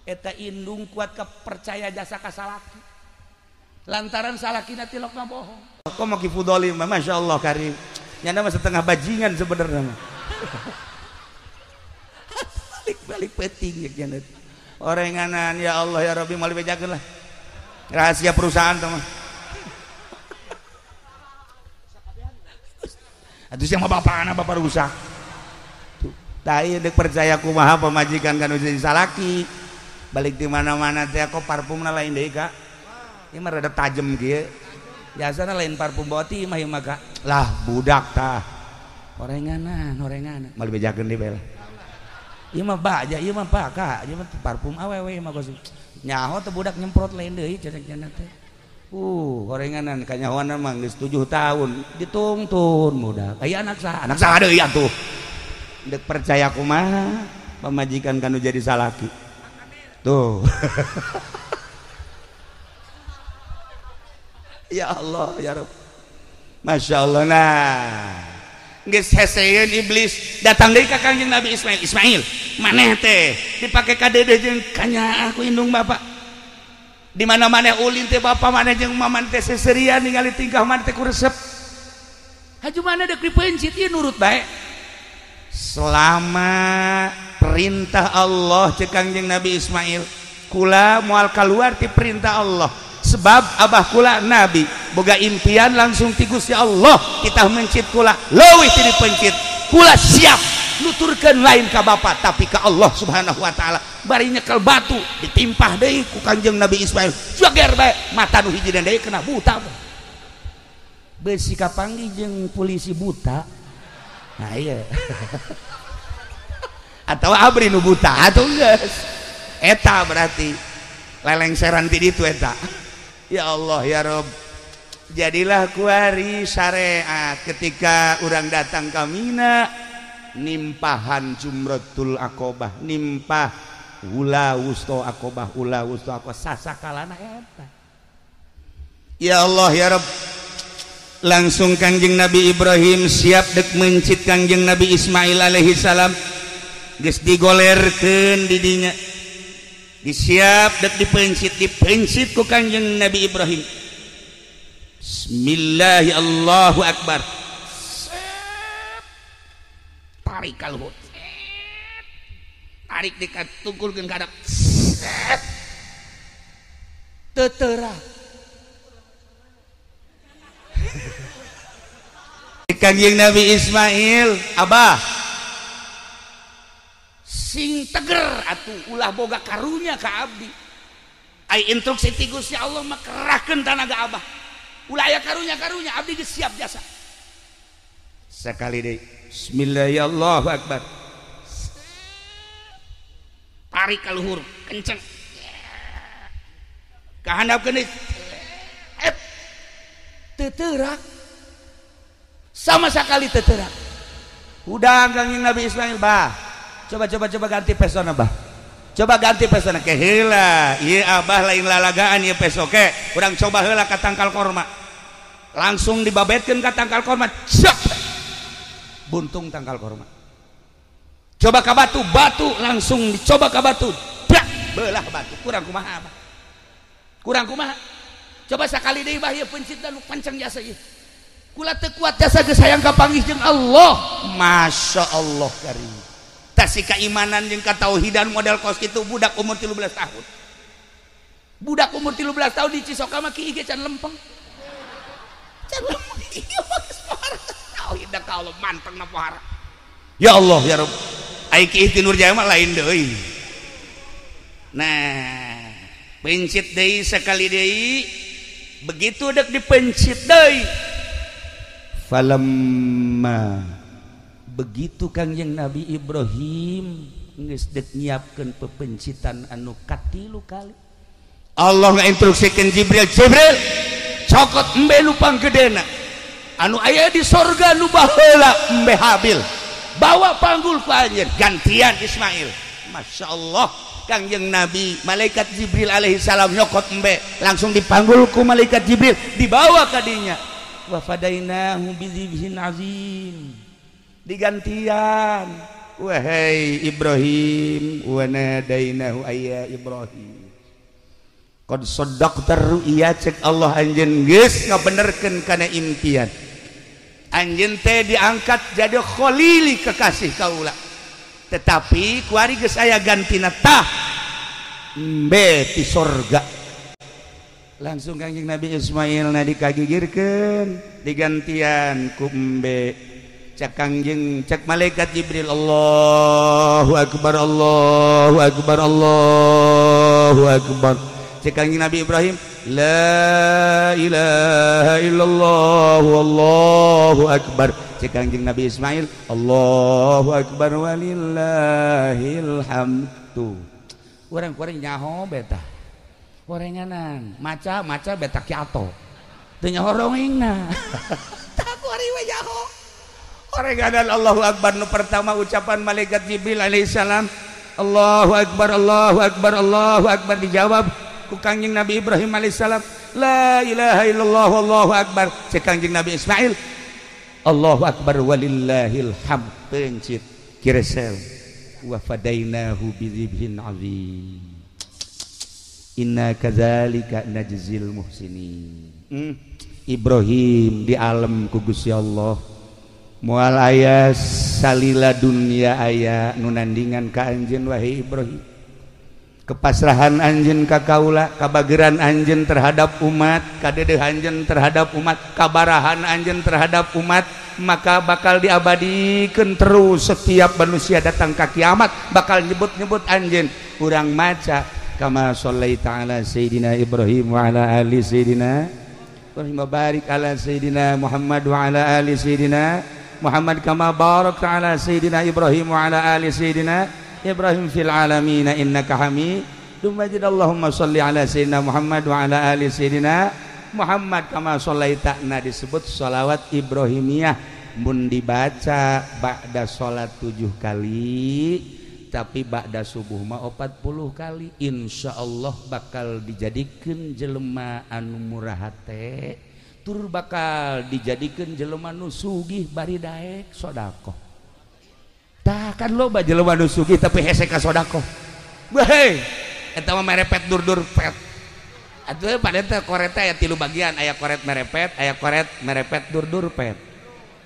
Eta indung kuat kepercaya jasa ka salaki. Lantaran salakina tilokna bohong. Kok mau kifudoli mah Masya Allah karim. Nyana mah setengah bajingan sebenarnya mah. Balik-balik peting ya nyana. Orenganan ya Allah ya Rabbi moal dibejakeun lah. Rahasia perusahaan tuh mah. Atuh sia mah bapana bapak rusak. Tuh, tah dek percaya kumaha pamajikan kan jadi salaki. Balik di mana-mana teh kok parfumna lain deui Kak. Ieu mah rada tajem kieu. Biasana lain parfum boti mah ieu mah Kak. Lah budak tah. Orenganan, orenganan. Moal dibejakeun deui bae lah. Ieu mah baja, ieu mah Pak Kak, ieu mah parfum awewe mah kos. Nyaho teh budak nyemprot lain deui cenah teh. Gorenganan kanyahoan mah geus 7 tahun ditungtun budak. Aya anak saha deui atuh. Dek percaya kumaha pamajikan kanu jadi salaki. Tuh. Ya Allah ya Rabb. Masya Allah nah. Geus heseun iblis datang deui ka Kangjeng Nabi Ismail. Ismail, maneh teh dipake ka deudeuh jeung kanyaah ku indung bapak. Di mana-mana ulin teh bapak mana jeung maman teh seserian ningali tingkah mana teh ku resep. Haju mana dek dipencit ieu nurut bae. Selama perintah Allah cek Kangjeng Nabi Ismail, kula moal kaluar ti perintah Allah. Sebab abah kula nabi, boga impian langsung ti Gusti Allah, kita mencit kula leuwih ti dipencit. Kula siap nuturkeun lain ka bapak tapi ka Allah Subhanahu wa taala. Bari nyekel batu ditimpah deui ku Kangjeng Nabi Ismail. Joger bae mata nu hiji deui kena buta. Beusi kapanggih jeung polisi buta. Nah iya. Atau abri nu buta atuh geus. Eta berarti lelengseran ti ditu eta. Ya Allah ya Rob. Jadilah kuari syariat ketika urang datang ka Mina nimpahan jumratul akobah, nimpah ula wusto akobah, ula wusto akobah sasakalana eta. Ya Allah ya Rabb. Langsung Kangjeng Nabi Ibrahim siap dek mencit Kangjeng Nabi Ismail alaihi salam. Geus digolerkeun di dinya. Disiap dek dipencit, dipencit ku Kangjeng Nabi Ibrahim. Bismillah Allahu akbar. Tarik kalhut, tarik dekat tungkulkeun ka hadap, tetera. Kangjeng Nabi Ismail, abah, sing teger atuh ulah boga karunya ka abdi. Ai instruksi ti Gusti Allah mah kerahkeun tanaga abah. Ulah aya karunya-karunya abdi geus siap jasa. Sekali deui. Bismillahirrahmanirrahim. Akbar. Tarik ka luhur, kenceng. Ka handapkeun deui. Teu teurak. Sama sekali teu teurak. Hudang Kangjeng Nabi Ismail, bah. Coba coba coba ganti pesona, bah. Coba ganti pesona ke heula. Ieu abah lain lalagaan ieu peso ke. Urang coba heula ka tangkal korma. Langsung dibabetkeun ka tangkal korma. Cek. Buntung tangkal korma. Coba ka batu, batu langsung dicoba ka batu. Bak, belah batu. Kurang kumaha abah? Kurang kumaha? Coba sakali deui bah ieu pencitna nu pancang jasa ieu. Kula teu kuat jasa geus hayang kapanggih jeung Allah. Masya Allah karim. Tah si keimanan jeung katauhidan model kos kitu budak umur 13 tahun. Budak umur 13 tahun di Cisoka mah kieu ge can lempeng. Can lempeng ieu mah geus pohara. Tauhid da ka Allah manteng na pohara. Ya Allah ya Rabb. Ai ki Ihti Nurjaya mah lain deui. Nah, pencit deui sekali deui, begitu dek dipencit deui. Falamma begitu Kangjeng Nabi Ibrahim geus dek nyiapkeun pepencitan anu katilu kali. Allah ngainstruksikeun Jibril, Jibril cokot embe nu panggedena anu aya di sorga nu baheula embe Habil, bawa panggul ku anjeun gantian Ismail. Masya Allah Kangjeng Nabi malaikat Jibril alaihi salam nyokot embe langsung dipanggul ku malaikat Jibril dibawa ka dinya. Wa fadainahu bizibhin azim. Digantian. Wahai Ibrahim, wa nadainahu ayya Ibrahim. Qad saddaqta ru'ya, cek Allah anjeun geus ngabenerkeun kana impian. Anjeun teh diangkat jadi khalili kekasih kaula. Tetapi kuari geus aya gantina tah embe ti sorga. Langsung Kangjeng Nabi Ismail na dikagigirkeun digantian ku embe. Cek Kangjeng, cek malaikat Jibril, Allahu akbar, Allahu akbar, Allahu akbar. Cek Kangjeng Nabi Ibrahim, la ilaha illallah wallahu akbar. Cek Kangjeng Nabi Ismail, Allahu akbar walillahil hamdu. Urang-urang nyaho beta. Orenganan, maca-maca beta kiato. Teu nyaho rongengna. Tah kuari we nyaho. Orenganan Allahu akbar nu pertama ucapan malaikat Jibril alaihissalam, Allahu akbar, Allahu akbar, Allahu akbar, dijawab ku Kangjeng Nabi Ibrahim alaihissalam, la ilaha illallah wallahu akbar. Cek Kangjeng Nabi Ismail, Allahu akbar walillahil hamd. Pencit kiresel wa fadainahu bidzibhin azim. Inna kadzalika najzil muhsinin. Ibrahim di alam ku Gusti Allah. Moal aya salila dunia aya nu nandingan ka anjeun wahai Ibrahim. Kepasrahan anjeun ka kaula, kabageran anjeun terhadap umat, kadedeh anjeun terhadap umat, kabarahan anjeun terhadap umat, maka bakal diabadikeun terus setiap manusia datang ka kiamat bakal nyebut-nyebut anjeun. Urang maca kama shallaita ala sayidina Ibrahim wa ala ali sayidina Ibrahim wa barik ala sayidina Muhammad wa ala ali sayidina Muhammad kama barakta ala sayidina Ibrahim wa ala ali sayidina Ibrahim fil alamin innaka Hamidum Majid. Allahumma shalli ala sayidina Muhammad wa ala ali sayidina Muhammad kama shallaita. Nah, disebut sholawat Ibrahimiyah mun dibaca ba'da sholat 7 kali, tapi ba'da subuh mah 40 kali, insyaallah bakal dijadikeun jelema anu murah hate, tur bakal dijadikeun jelema nu sugih bari daek sedekah. Tah kan loba jelema nu sugih tapi hese ka sedekah. Weh, eta mah merepet dur-dur pet. Atuh pada teh koret teh aya 3 bagian, aya koret merepet, aya koret merepet dur-dur pet.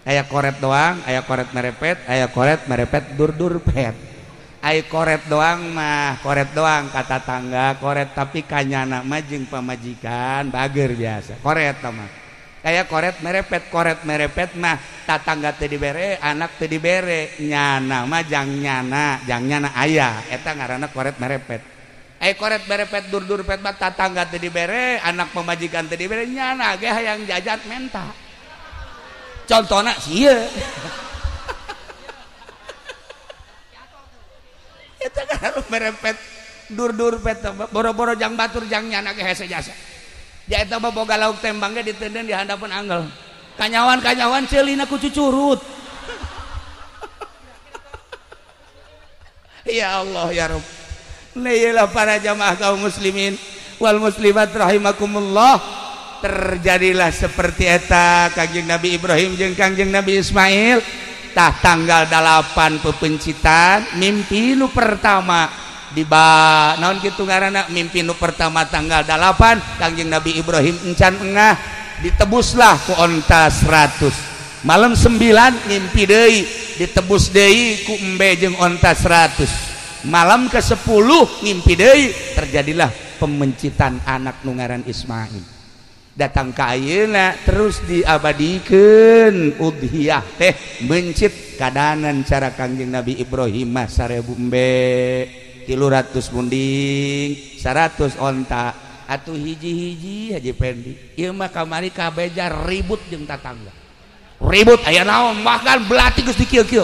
Aya koret doang, aya koret merepet, aya koret merepet dur-dur pet. Ai koret doang mah, koret doang kata tangga, koret tapi kanyana mah jeung pamajikan bager biasa. Koret mah. Kayak koret merepet mah tatangga teu dibere, anak teu dibere, nyana mah jang nyana aya, eta ngaranna koret merepet. Ai koret merepet dur-dur pet mah tatangga teu dibere, anak pamajikan teu dibere, nyana ge hayang jajan menta. Contona sieun. Eta kan merepet dur-dur pet boro-boro jang batur jang nyana ge hese jasa. Ja eta mah boga lauk tembang ge ditenden di handapeun anggel. Kanyawan-kanyawan ceulina ku cucurut. Ya Allah ya Rabb. Neilah para jamaah kaum muslimin wal muslimat rahimakumullah. Terjadilah seperti eta Kangjeng Nabi Ibrahim jeung Kangjeng Nabi Ismail. Tah tanggal 8 pepencitan mimpi nu pertama di ba naon kitu ngaranna mimpi nu pertama tanggal 8 Kangjeng Nabi Ibrahim encan engah ditebuslah ku onta 100. Malam 9 mimpi deui ditebus deui ku embe jeung onta 100. Malam ke-10 mimpi deui terjadilah pemencitan anak nu ngaran Ismail. Datang ka ayeuna terus diabadikeun udhiyah teh mencit kadanan cara Kangjeng Nabi Ibrahim mah 1000 embe 300 munding 100 onta atuh hiji-hiji Haji Pendi ieu mah kamari kabeja ribut jeung tatangga ribut aya naon bahkan belati geus dikieu-kieu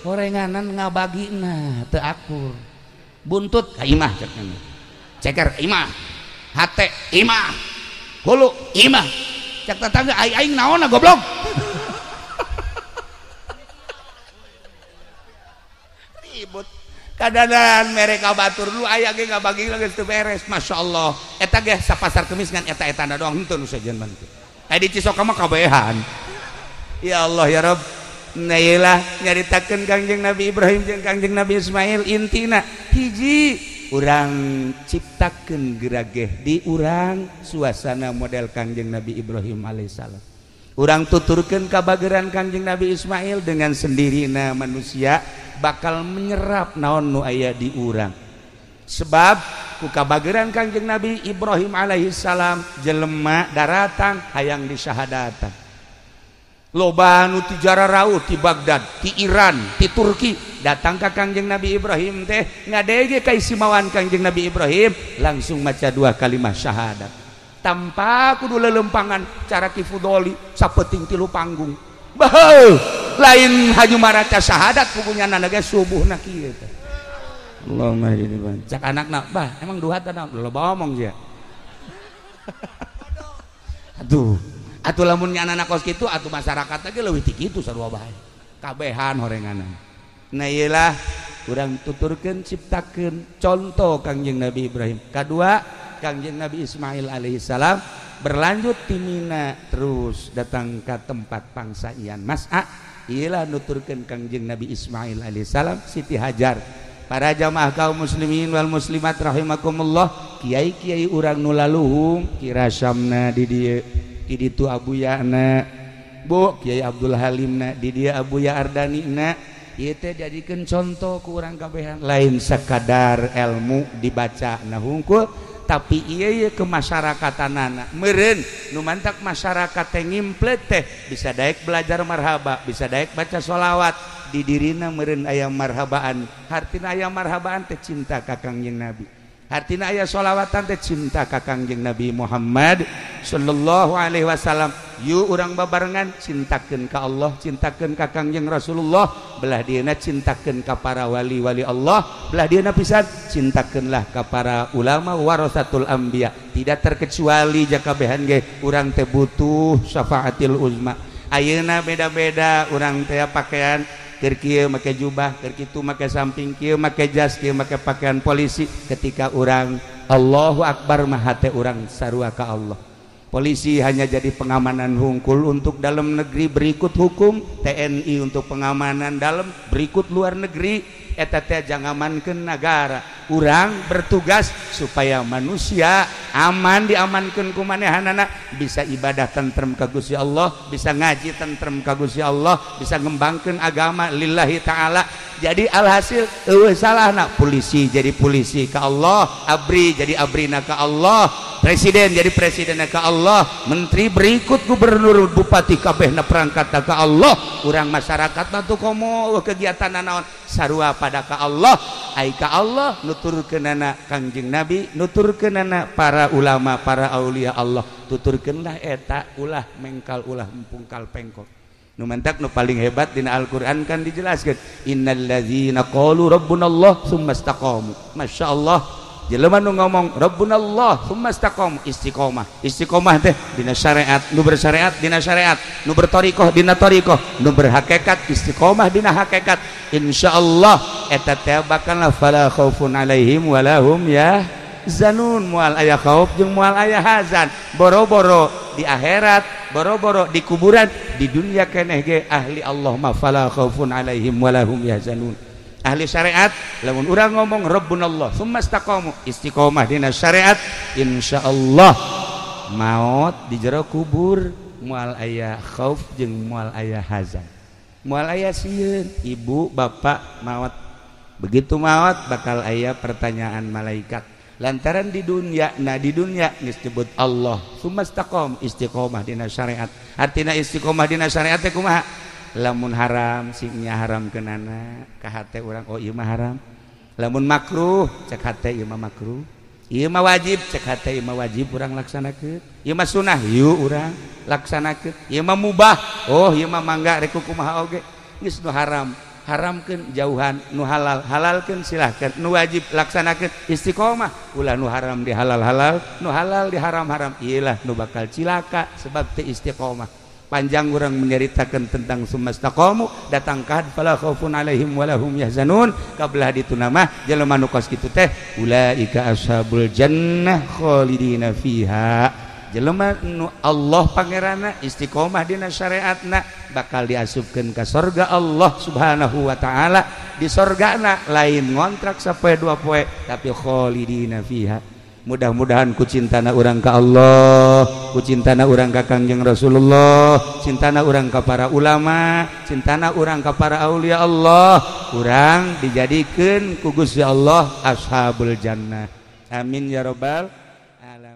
horenganan ngabagina teu akur buntut ka imah cek ceker imah hate imah hulu imah cek tetangga aing naon goblok. Ribut kadanan mereka batur lu aya ge ngabagi geus teu beres. Masya Allah eta ge sapasar kemis ngan eta-etana doang henteu nu sejen mah. Aya di Cisoka mah kabehan. Ya Allah ya Rabb. Nah iyalah nyaritakeun Kangjeng Nabi Ibrahim jeung Kangjeng Nabi Ismail intina hiji urang ciptakeun gerageh di urang suasana model Kangjeng Nabi Ibrahim alaihissalam. Urang tuturkeun kabageran Kangjeng Nabi Ismail dengan sendirina manusia bakal menyerap naon nu aya di urang. Sebab ku kabageran Kangjeng Nabi Ibrahim alaihissalam jelema daratang hayang disyahadatan. Loba nu ti jararauh ti Baghdad, ti Iran, ti Turki datang ka Kangjeng Nabi Ibrahim teh ngadege kaistimewaan Kangjeng Nabi Ibrahim langsung maca dua kalimat syahadat. Tanpa kudu lelempangan cara Ki Fudoli sapeting tilu panggung. Baheuh, lain haju maraca syahadat pugunya nana ge subuhna kieu teh. Allahumma hdini ban. Cak anakna, "Bah, emang duha teh naon?" Loba omong sia. Aduh. Atuh lamun anak kos kitu atuh masyarakat ge leuwih ti kitu sarua bae. Kabehan horenganan. Nah ieulah urang tuturkeun ciptakeun contoh Kangjeng Nabi Ibrahim. Kadua Kangjeng Nabi Ismail alaihissalam berlanjut ti Mina terus datang ke tempat pangsaian Mas'a. Ieulah nuturkeun Kangjeng Nabi Ismail alaihissalam Siti Hajar. Para jamaah kaum muslimin wal muslimat rahimakumullah, kiai-kiai urang nu laluhung kirasamna di dieu. Di ditu Abuya na Bu Kiai Abdul Halim na di dia Abuya Ardani na ieu teh jadikeun contoh ku urang kabehan lain sekadar ilmu dibaca na hungkul tapi ieu ye kemasyarakatanana meureun nu mantak masyarakat teh ngimplet teh bisa daek belajar marhaba bisa daek baca sholawat di dirina meureun aya marhabaan hartina aya marhabaan teh cinta ka Kangjeng Nabi. Hartina aya sholawatan teh cinta ka Kangjeng Nabi Muhammad sallallahu alaihi wasallam. Yuk urang babarengan cintakeun ka Allah, cintakeun ka Kangjeng Rasulullah, belah dieuna cintakeun ka para wali-wali Allah, belah dieuna pisan cintakeunlah ka para ulama warasatul anbiya. Tidak terkecuali jakabehan ge urang teh butuh syafaatil uzma. Ayeuna beda-beda urang teh pakaian keur kieu make jubah, keur kitu make samping, kieu make jas, kieu make pakaian polisi. Ketika urang Allahu Akbar mah hate urang sarua ka Allah. Polisi hanya jadi pengamanan hungkul untuk dalam negeri berikut hukum, TNI untuk pengamanan dalam berikut luar negeri. Eta teh jangamankeun nagara. Urang bertugas supaya manusia aman diamankeun ku manehanana, bisa ibadah tentrem ka Gusti Allah, bisa ngaji tentrem ka Gusti Allah, bisa ngembangkeun agama lillahi ta'ala. Jadi alhasil eueuh salahna polisi jadi polisi ka Allah, abri jadi abrina ka Allah, presiden jadi presidenna ka Allah, menteri berikut gubernur bupati kabehna perangkatna ka Allah. Urang masyarakat mah tuh komo kegiatan naon sarua pada ka Allah. Ai ka Allah nuturkeunana Kangjeng Nabi, nuturkeunana para ulama, para aulia Allah. Tuturkeunlah eta ulah mengkal ulah empungkal pengkok. Nu mantak nu paling hebat dina Al-Qur'an kan dijelaskeun innallazina qalu rabbunallah tsumma istaqamu. Masyaallah jelema nu ngomong rabbunallah tsumma istaqamu, istiqomah. Istiqomah teh dina syariat, nu bersyariat dina syariat, nu berthariqah dina thariqah, nu berhakikat istiqomah dina hakikat. Insyaallah eta teh bakal fala khaufun alaihim wala hum yahzanun, moal aya khauf jeung moal aya hazan. Boro-boro di akhirat, boro-boro di kuburan, di dunia keneh ge ahli Allah ma fala khaufun alaihim wala hum yahzanun. Ahli syariat lamun urang ngomong rabbunallah tsumma istaqamu, istiqomah dina syariat, insyaallah maot di jero kubur moal aya khauf jeung moal aya hazan, moal aya sieun. Ibu bapak maot, begitu maot bakal aya pertanyaan malaikat lantaran di dunia, nah di dunia geus disebut Allah tsumma istaqam, istiqomah dina syariat. Artina istiqomah dina syariat teh kumaha? Lamun haram singnya haram kenana ka hate urang, oh ieu mah haram. Lamun makruh cek hate ieu mah makruh, ieu mah wajib cek hate ieu mah wajib urang laksanakeun, ieu mah sunah yuk urang laksanakeun, ieu mah mubah oh ieu mah mangga rek kumaha oge. Geus nu haram haramkeun jauhan, nu halal halalkeun silahkan, nu wajib laksanakeun istiqomah. Ulah nu haram di halal-halal, nu halal di haram-haram, iyalah nu bakal cilaka sebab teu istiqomah. Panjang orang menyeritakan tentang sumastaqamu datang ka fala khaufun alaihim walahum yahzanun. Kabelah ditu nama jelema nu kos kitu teh ulaika ashabul jannah khalidina fiha. jelema nu Allah pangeranna istiqomah dina syariatna bakal diasupkeun ka sorga Allah Subhanahu wa taala. Di sorgana lain ngontrak sapoe dua poe tapi kholidina fiha. Mudah-mudahan ku cintana urang ka Allah, ku cintana urang ka Kangjeng Rasulullah, cintana urang ka para ulama, cintana urang ka para aulia Allah, urang dijadikeun ku Gusti Allah ashabul jannah. Amin ya rabbal alamin.